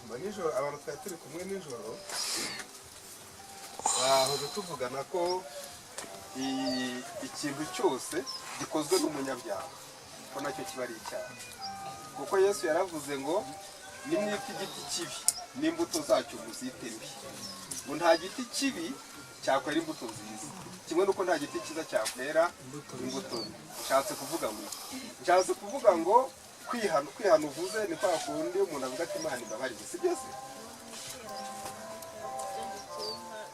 Mba nijoro abantu twari turi kumwe nijoro bahoze tuvugana ko ikintu cyose gikozwe n'umunyabyaha ko nacyo kiba ari icyaha, kuko Yesu yaravuze ngo nimwita igiti kibi, n'imbuto zacyo muzite mbi, ngo nta giti kibi cyakwera imbuto nziza, kimwe n'uko nta giti cyiza cyakwera imbuto mbi. Nshatse kuvuga ngo kwihana, kwihana uvuze ni kwa kundi umuntu avuga ati: "Imana imbabarire", si byo se?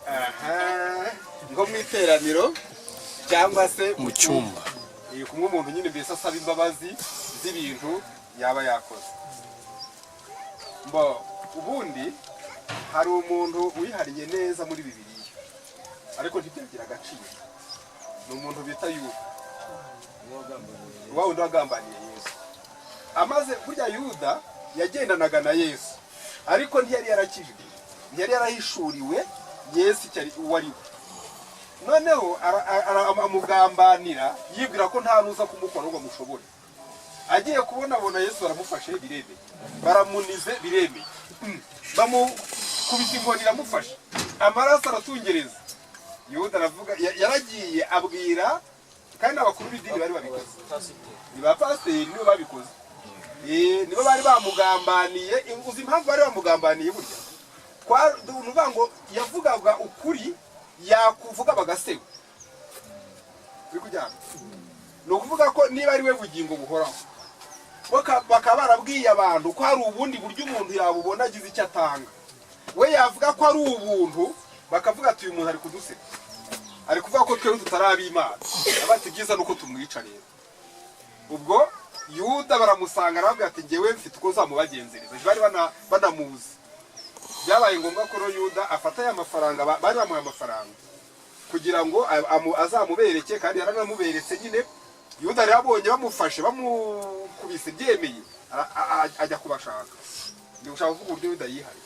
Aha, nko mu iteraniro cyangwa se mu cyumba. Kumwe umuntu nyine mbese asaba imbabazi z'ibintu yaba yakoze. Mbo ubundi hari umuntu wihariye neza muri Bibiliya, ariko ntibyagira agaciro. Ni umuntu bita Yuda, wa wundi wagambaniye Yesu. Amaze burya, Yuda yagendanaga na Yesu, ariko ntiyari yarakijwe, ntiyari yarahishuriwe Yesu icyo ari, uwo ari we. Noneho amugambanira yibwira ko nta nuza kumukora ngo amushobore. Agiye kubonabona Yesu baramufashe, biremeye, baramunize, biremeye. Bamukubise inkoni, iramufashe, amaraso aratungereza. Yuda aravuga, yaragiye abwira, kandi n'abakuru b'idini bari babikoze, ni ba pasiteri nibo babikoze. Nibo bari bamugambaniye. Uzi impamvu bari bamugambaniye? Burya ni ukuvuga ngo yavugaga ukuri, yakuvuga bagaseba. Turi kujyana? Ni ukuvuga ko niba ari we bugingo buhoraho, bakaba barabwiye abantu ko hari ubundi buryo umuntu yabubona agize icyo atanga, we yavuga ko ari ubuntu, bakavuga ati: "Uyu muntu ari kuduseka, ari kuvuga ko twebwe tutari ab'Imana." Bati: "Byiza ni uko tumwica." Rero ubwo Yuda baramusanga, arababwira ati: "Ngewe mfite uko nzamubagenzereza." Bari banamuzi. Byabaye ngombwa ko rero Yuda afata ya mafaranga, bari bamuhaye amafaranga kugira ngo azamubereke, kandi yaranamuberetse nyine. Yuda rero abonye bamufashe, bamukubise, byemeye, ajya kubashaka. Ndi gushaka kuvuga uburyo Yuda yihariye.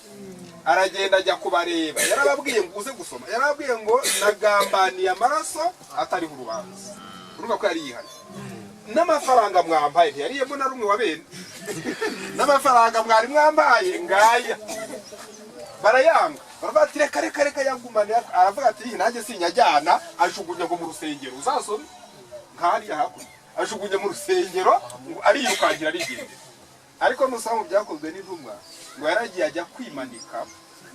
Aragenda ajya kubareba, yarababwiye ngo, uze gusoma, yarababwiye ngo: "Nagambaniye amaraso atariho urubanza." Urumva ko yari yihariye. "N'amafaranga mwambaye," ntiyariyemo na rumwe wa bene, "n'amafaranga mwari mwambaye ngaya." Barayanga, baravuga ati: "Reka, reka, reka, yagumane." Aravuga ati: "Nanjye sinyajyana." Ajugunya ngo mu rusengero, uzasome nk'hariya hakurya, ajugunya mu rusengero ngo ariyirukankira, arigendera. Ariko nusaba mu Byakozwe n'Intumwa ngo yaragiye ajya kwimanika,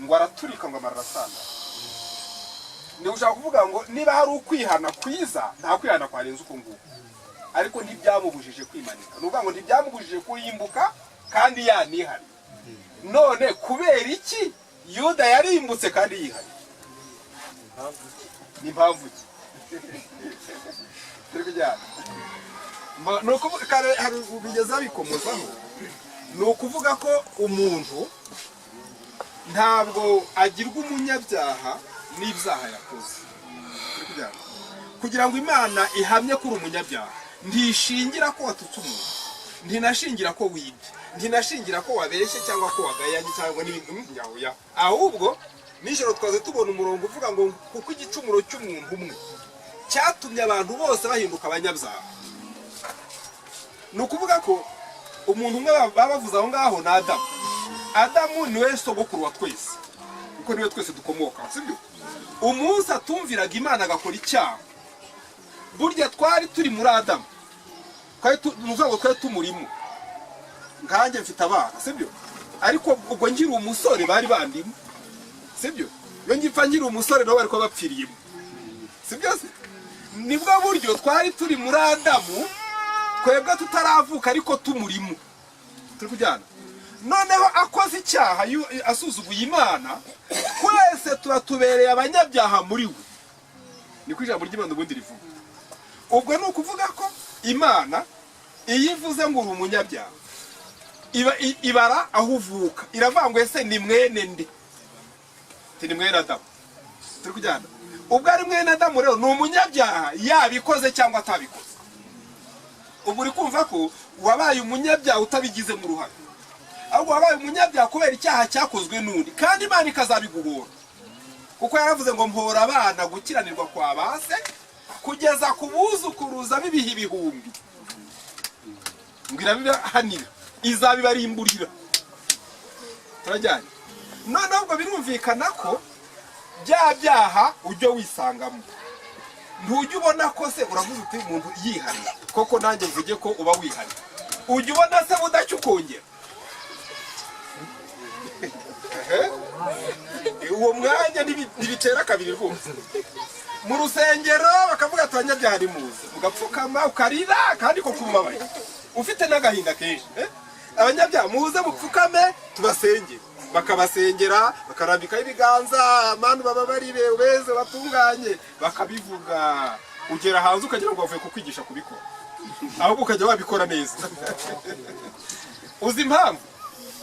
ngo araturika, ngo amara arasandara. Ni ushaka kuvuga ngo niba hari ukwihana kwiza, nta kwihana kwarenze uko nguko. Ariko ntibyamubujije kwimanika, ni ukuvuga ngo ntibyamubujije kurimbuka kandi yanihariye. None kubera iki Yuda yarimbutse kandi yihariye? Ni impamvu ki? Turi kujyana? Ni ukuvuga kare hari bigeze bikomozaho, ni ukuvuga ko umuntu ntabwo agirwa umunyabyaha n'ibyaha yakoze. Turi kujyana? Kugira ngo Imana ihamye ko uri umunyabyaha, ntishingira ko watutse umuntu, ntinashingira ko wibye, ntinashingira ko wabeshye cyangwa ko wagayanye cyangwa n'ibindi oya. Ahubwo nijoro twaze tubona umurongo uvuga ngo kuko igicumuro cy'umuntu umwe cyatumye abantu bose bahinduka abanyabyaha. Ni ukuvuga ko umuntu umwe baba bavuze aho ngaho ni Adamu. Adamu niwe sogokuru wa twese, kuko niwe twese dukomoka, sibyo? Umunsi atumviraga Imana agakora icyaha, burya twari turi muri Adamu, ni ukuvuga ngo twari tumurimo. Nkanjye mfite abana, sibyo? Ariko ubwo nkiri umusore bari bandimo, sibyo? Iyo ngipfa nkiri umusore, nabo bari kuba bapfiriyemo, sibyo se? Nibwo buryo twari turi muri Adamu, twebwe tutaravuka ariko tumurimo. Turi kujyana? Noneho akoze icyaha, asuzuguye Imana, twese tuba tubereye abanyabyaha muri we. Niko ijambo ry'Imana ubundi rivuga. Ubwo ni ukuvuga ko Imana iyo ivuze ngo uri umunyabyaha, iba ibara aho uvuka, iravuga ngo: "Ese ni mwene nde?" Ati: "Ni mwene Adamu." Turi kujyana? Ubwo ari mwene Adamu rero, ni umunyabyaha, yabikoze cyangwa atabikoze. Ubu uri kumva ko wabaye umunyabyaha utabigizemo uruhare, ahubwo wabaye umunyabyaha kubera icyaha cyakozwe n'undi, kandi Imana ikazabiguhora, kuko yaravuze ngo: "Mpora abana gukiranirwa kwa ba se kugeza ku buzukuruza b'ibihe ibihumbi." Ngo irabibahanira, izabibarimburira. Turajyanye. Noneho ubwo birumvikana ko bya byaha ujya wisangamo, ntujya ubona ko se uravuze uti umuntu yihannye koko, nanjye mvuge ko uba wihannye, ujya ubona se budacya ukongera uwo mwanya ntibitera kabiri rwose. Mu rusengero bakavuga ati abanyabyaha nimuze, ugapfukama ukarira kandi ko kubabaye ufite n'agahinda kenshi. Abanyabyaha muze mupfukame tubasengere, bakabasengera bakarambikaho ibiganza, manu bababarire ubeze batunganye, bakabivuga. Ugera hanze ukagira ngo bavuye kukwigisha kubikora, ahubwo ukajya wabikora neza. Uzi impamvu?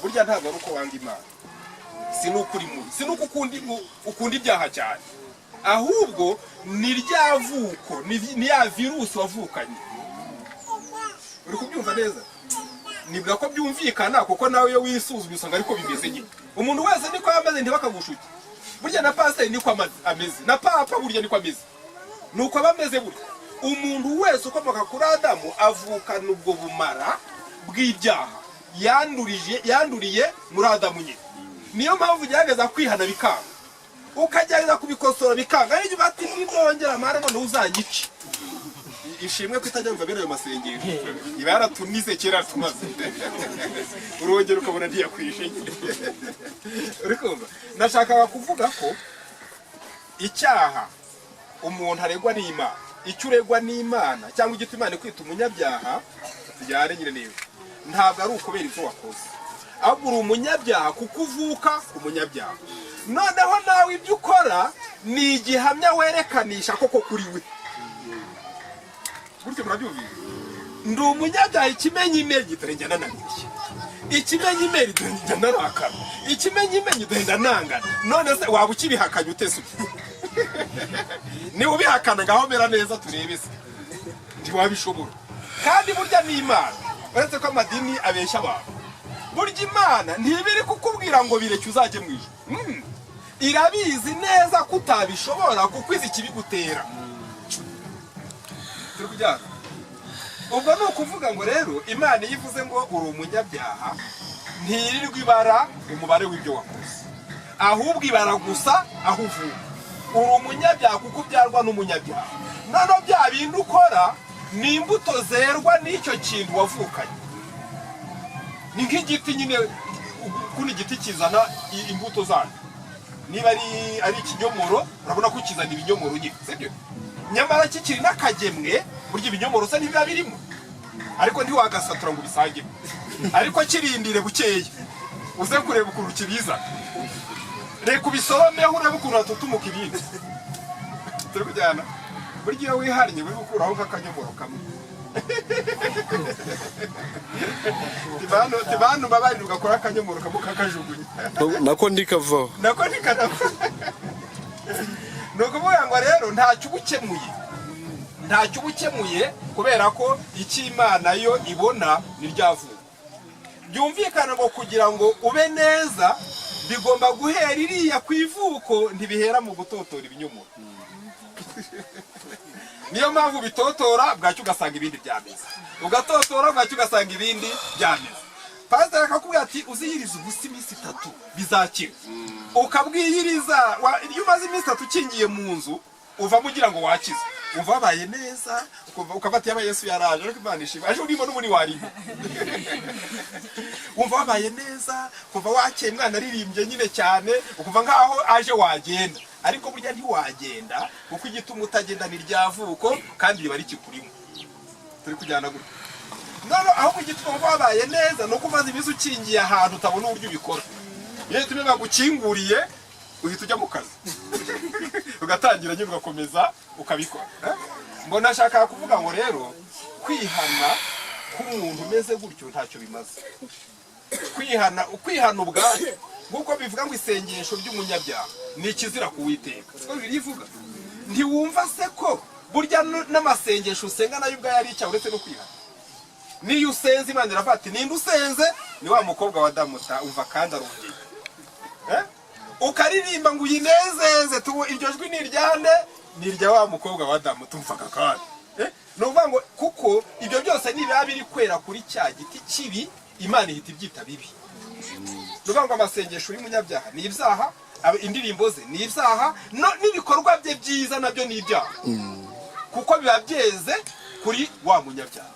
Burya ntabwo ari uko wanga Imana, si nuko uri mubi, si nuko ukunda ibyaha cyane, ahubwo ni rya vuko, ni ya virusi wavukanye. Uri kubyumva neza? Nibwira ko byumvikana, kuko nawe iyo wisuzumye usanga ariko bimeze nyine. Umuntu wese niko ameze, ntibakagushuke. Burya na pasiteri niko ameze, na papa burya niko ameze, nuko aba ameze. Burya umuntu wese ukomoka kuri Adamu avukana ubwo bumara bw'ibyaha yanduriye muri Adamu nyine. Niyo mpamvu ugerageza kwihana bikanga, ukagerageza kubikosora bikanga, ariko bati nindongera amara none uzanyice. Ishimwe ko itajya yumva bene ayo masengesho, iba yaratunize kera tumaze, urongera ukabona ntiyakwishe nyine. Uri kumva? Nashakaga kuvuga ko icyaha umuntu aregwa n'Imana, icyo uregwa n'Imana cyangwa igituma Imana ikwita umunyabyaha, tujyane nyine neza, ntabwo ari ukubera ibyo wakoze, ahubwo uri umunyabyaha kuko uvuka umunyabyaha. Noneho nawe ibyo ukora ni igihamya werekanisha koko kuri we. Gutyo murabyumvise? Ndi umunyabyaha, ikimenyimenyi dore njya nananiye, ikimenyimenyi dore njya narakara, ikimenyimenyi dore ndanangana. None se waba ukibihakanye ute se? Niba ubihakana, ngaho mera neza turebe se. Ntiwabishobora. Kandi burya ni Imana, uretse ko amadini abeshya abantu, burya Imana ntibiri kukubwira ngo bireke uzajye mu ijuru. Irabizi neza ko utabishobora kuko izi ikibigutera. Turi kujyana? Ubwo ni ukuvuga ngo rero Imana iyo ivuze ngo uri umunyabyaha, ntirirwa ibara umubare w'ibyo wakoze, ahubwo ibara gusa aho uvuka. Uri umunyabyaha kuko ubyarwa n'umunyabyaha. Noneho bya bindi ukora ni imbuto zerwa n'icyo kintu wavukanye. Ni nk'igiti nyine, kuno igiti kizana imbuto zacyo. Niba ari ikinyomoro, urabona ko kizana ibinyomoro nyine, sibyo? Nyamara kikiri n'akagemwe, burya ibinyomoro se ntibiba birimo, ariko ntiwagasatura ngo ubisangemo. Ariko kirindire bukeya uze kureba ukuntu kibiza, reka ubisoromeho urebe ukuntu hatutumuka ibindi. Turi kujyana? Burya iyo wihannye uri gukuraho nk'akanyomoro kamwe, tibanu babarira, ugakora akanyomoro kamwe ukakajugunya. Nako ndikavaho. Nako ntikanapfa. Ni ukuvuga ngo rero ntacyo uba ukemuye, ntacyo uba ukemuye, kubera ko icyo Imana yo ibona ni ryavuka. Byumvikana ngo kugira ngo ube neza bigomba guhera iriya ku ivuko, ntibihera mu gutotora ibinyomoro. Niyo mpamvu bitotora bwacyo ugasanga ibindi byameze, ugatotora bwacyo ugasanga ibindi byameze. Pasiteri akakubwira ati uziyirize ubusa iminsi 3 bizakira, ukabwiyiriza. Iyo umaze iminsi 3 ukingiye mu nzu, uvamo ugira ngo wakize, umva wabaye neza, ukafata yaba Yesu yaraje. Ariko Imana ishimwe, aje urimo n'ubundi warimo, wumva wabaye neza, kuva wakeye umwana aririmbye nyine cyane, ukumva nkaho aje wagenda. Ariko burya ntiwagenda, kuko igituma utagenda ni ryavuko kandi riba rikikurimo. Turi kujyana gutya? None ahubwo igituma wumva wabaye neza ni uko umaze iminsi ukingiye ahantu utabona uburyo ubikora. Iyo tumwe bagukinguriye, uhita ujya mu kazi, ugatangira nyine ugakomeza ukabikora. Mbona nashakaga kuvuga ngo rero kwihana k'umuntu umeze gutyo ntacyo bimaze. Kwihana ubwacyo, nk'uko bivuga ngo isengesho ry'umunyabyaha ni ikizira ku Uwiteka, siko Bibiliya ivuga? Ntiwumva se ko burya n'amasengesho usenga nayo ubwayo ari icyaha, uretse no kwihana? Niyo usenze, Imana iravuga ati ninde usenze? Ni wa mukobwa wa Damuta. Umva kandi arongeye. Ukaririmba ngo uyinezeze, iryo jwi ni iryande? Ni irya wa mukobwa wa Adamu. Tumvaga kandi. Ni ukuvuga ngo kuko ibyo byose nibiba biri kwera kuri cya giti kibi, Imana ihita ibyita bibi. Ni ukuvuga ngo amasengesho y'umunyabyaha ni ibyaha, indirimbo ze ni ibyaha, n'ibikorwa bye byiza nabyo ni ibyaha, kuko biba byeze kuri wa munyabyaha.